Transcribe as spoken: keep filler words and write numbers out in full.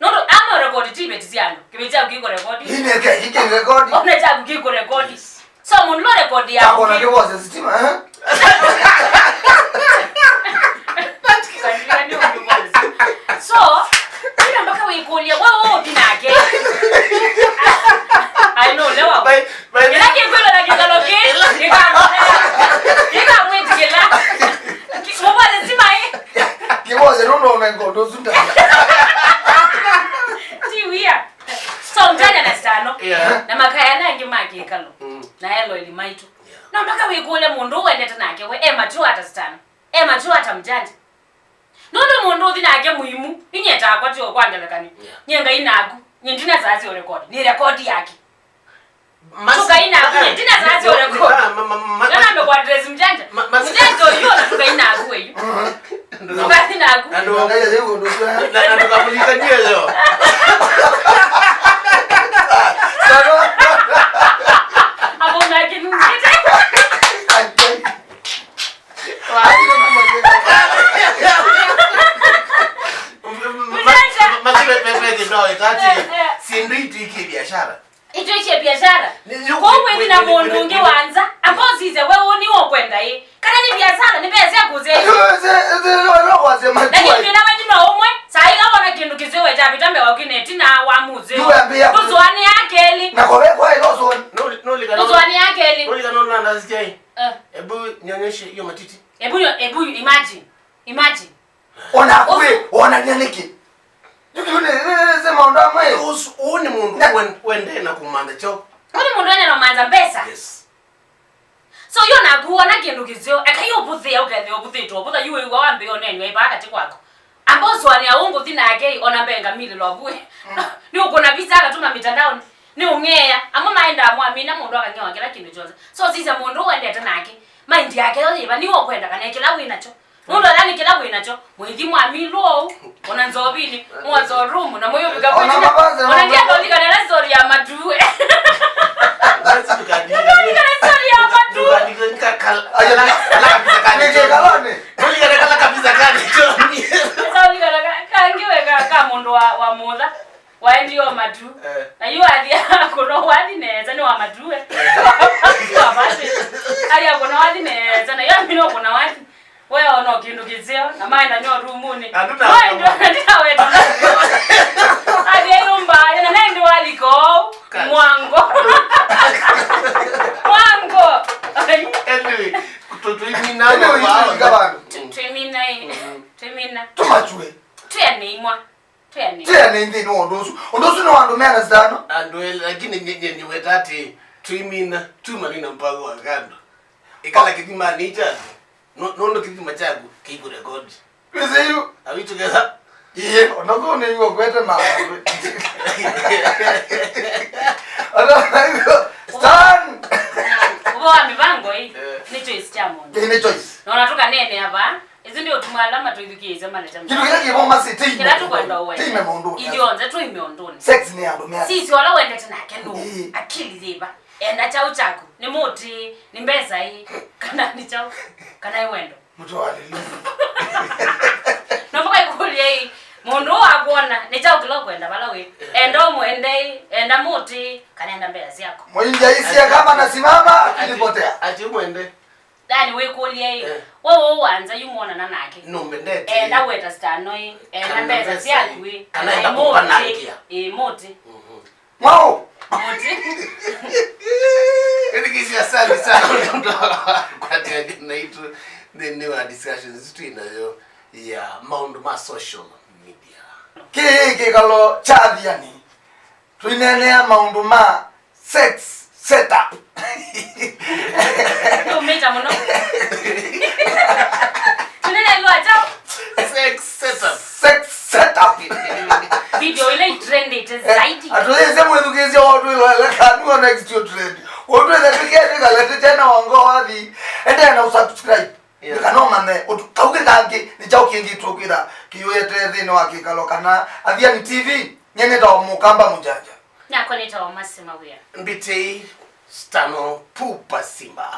Nũndũ ama ũrekodi ti iveti sya andũ. Kĩveti kyaku kĩkũrekodi. Ine ke, ike rekodi. Ona kyaku kĩkũrekodi. So mũndũ no rekodi ya Takona ũngĩ. Kĩvose sitima, eh? Kanilika nĩ ũndũ mose. So, ina mpaka wĩkũlya, we ũthi nake. I know, lewa. By, by the Ĩla kĩkwĩlwa na kĩkalo kĩ, kĩkamwĩtĩkĩla. Mũvose sitima ĩ. Kĩvose nũndũ ona ngondo ũsu nda. Ti wia. So, mjanja na sitano. Yeah. Na makaya na angĩ ma kĩkalo. Mm. Na elo ili maitũ. Yeah. No mpaka wĩkũlya mũndũ ũũ wendete nake we, e mature ata sitano. E mature ata mjanja. Nũndũ mũndũ ũthi nake mũimu, inyie takwa ti o kwa ngelekany'o. Yeah. Nyie ngai naku, nyie ndina saa sya ũrekodi. Nĩ rekodi yake. Tukaina kuye, ndina saa sya ũrekodi. Nana amekwatire simu janja. Mjanja ũyũ ona tukaina kuye. Tukathi naku. Andũ Ngai aje ũndũ ũcio. Na andũ kamulikanie leo. Abo na kinungite. Mjanja. Masi pepeke no itati. Eh, eh. Sindu itiki biashara. Itwĩkie biashara. Kwoou wĩthi na mũndũ ũngĩ wa nza, amba ũsisye we ũũ nĩ ũkwenda ĩ? Kana nĩ biashara, nĩ mbesa sya kũsya ĩ? Lakini thĩna wenyu no ũmwe, saa ila wona kĩndũ kĩseo wetavĩta mbee waku na ĩtina wa mũseo. Ndũsũanĩa kelĩ. Na kove kwa ĩlo soni. Ndũsũanĩa kelĩ. Nũlika nũnandasikia ĩ? Eh. Ebu nyonyeshe hiyo matiti. Ebu yo, ebu imagine. Imagine. Ona kwe, onania nĩkĩ? Yu kĩu nĩ, nĩ, nĩ, nĩ maũndũ amwe. Ũsu, ũũ nĩ mũndũ wen-, wendee na kũmantha kyo. Ũũ nĩ mũndũ wendee na kũmantha mbesa. Yes. So, yo naku wona kĩndũ kĩseo, eka yu ũvũthĩa, ũkethĩa ũvũthĩtwe, ũvũtha yu wĩw'a wambĩĩa ũneenywa ĩvaa katĩ kwaku. Amba ũsũanĩa ũũ ngũthi nake, ona mbee ngamilĩlwa vu. Nĩ ũkũna visa agatũma mitandaoni. Nĩ ũng'ea. Amwe maendaa mwamina mũndũ akang'ewa kĩla kĩndũ kyonthe. So, sisya mũndũ ũũ wendete nake. Mind yake yo yĩva, nĩ ũkwenda kana kĩla wĩ nakyo. Nũndũ yani kĩla wĩ nakyo, mwĩthi mwamilwa ũu, ona nzovinĩ, mwosa room, na mũyũvika ona mavazi ona ndienda ũlikana ĩla story ya matuwe. Basi tukandika. Ũlikana story ya matuwe. Tukandika nika kal-, kala, kala kabisa kali. Nĩkĩkalonĩ. Nũlikana kala kabisa kali. Sasa ũlikana ka-, kangi we ka, ka mũndũ wa, wa mũtha. Waendie o matu. Eh. Na yu athi akũna wathi nesa nĩ wa matu we. Wavasĩ. Athi akũna wathi nesa na yu amina ũkũna wathi. We ona kĩndũ kĩseo na maenda nyo rumunĩ. Andũ na Waenda ndaweta. Athi yumba na nende wathi ko. Mwango. Mwango. Anyway, tũtũimina. Anyway, tũimina. Tũimina. Tũimina. Tũmachue. Tũya nĩ imwa. Tũyanĩe. Tũyanĩe nthĩnĩ wa ũndũ ũsu. Ũndũ ũsu nĩ wa andũ meana sitano. Andũ elĩ, lakini nye, nye, nĩweta atĩ, tũimina, tuma nĩ na mpango wa kando. Ĩkala kĩthimanĩ kyaku. No, nũndũ kĩthima kyaku kĩikũrekodi. Twĩsĩ yu. Are we together? Ĩĩ, ona kũu nĩ yu ũkwete mawe. Ona Stan. Ũvoo wa mĩvango ĩ, eh, nĩ choice kya mũndũ. Ĩĩ, nĩ choice. Na ona tũkaneenea vaa. Isu ndio ũtuma ala matũithukĩĩsya maleta kĩndũ kĩla kĩvo masĩ tĩ kĩla tũkwenda ũwe. Tĩ ime mũndũ. Ithyonthe tũime ũndũnĩ. Sex nĩ andũ mea. Sisi wala wendete nake nũ. Ĩĩ. Akili yĩva? Enda chau chaku. Nĩ mũtĩ, nĩ mbesa ĩ, kana nĩ chau, kana ĩ wendo. Mũtwe wa lili. No mpaka ĩkũlye ĩ, mũndũ ũũ akwona, nĩ chau kĩla ũkwenda vala wĩ. Enda ũmwende ĩ, enda mũtĩ, kana enda mbesa syaku. Mũindia isia kama nasimama, akili potea. Ati, ati ũmwende. Yaani wĩkũlye ĩ, eh, we ũũ wa nza yu mwonana nake. Nũmbendete. Enda weta sitano ĩ, enda mbesa syaku ĩ, kana enda kũmbanangĩa. Ĩ, mũtĩ. Mhm. Mwaũ? Mũtĩ. Ĩthikĩĩsya, asante sana nũndũ wa kwatĩanĩa naitũ nthĩnĩ wa discussions twĩ nayo ya maũndũ ma social media. Kĩĩ kĩkalo kya Athiani. Tũineenea maũndũ ma sex setup. Ndũmĩta mũno. Tũnene lwa chao. Sex setup. Sex setup. Video ile itrendete zaidi. Atũyĩsye mwĩthukĩĩsya wa twĩloele kanu wa next yo trend. Ũtwĩthe tũkĩe tũkalete tena wango wathi. Endea na usubscribe. Yeah. Kana ũmanye ũndũ kau kangĩ nĩ kyaũ kĩngĩ tũkwĩtha kĩyũete nthĩnĩ wa kĩkalo kana Athiani T V. Nyie nĩtawa Mũkamba Mũjanja. Nakwa nĩtawa Mercy Mawĩa. Mbitei Stano Pupa Simba.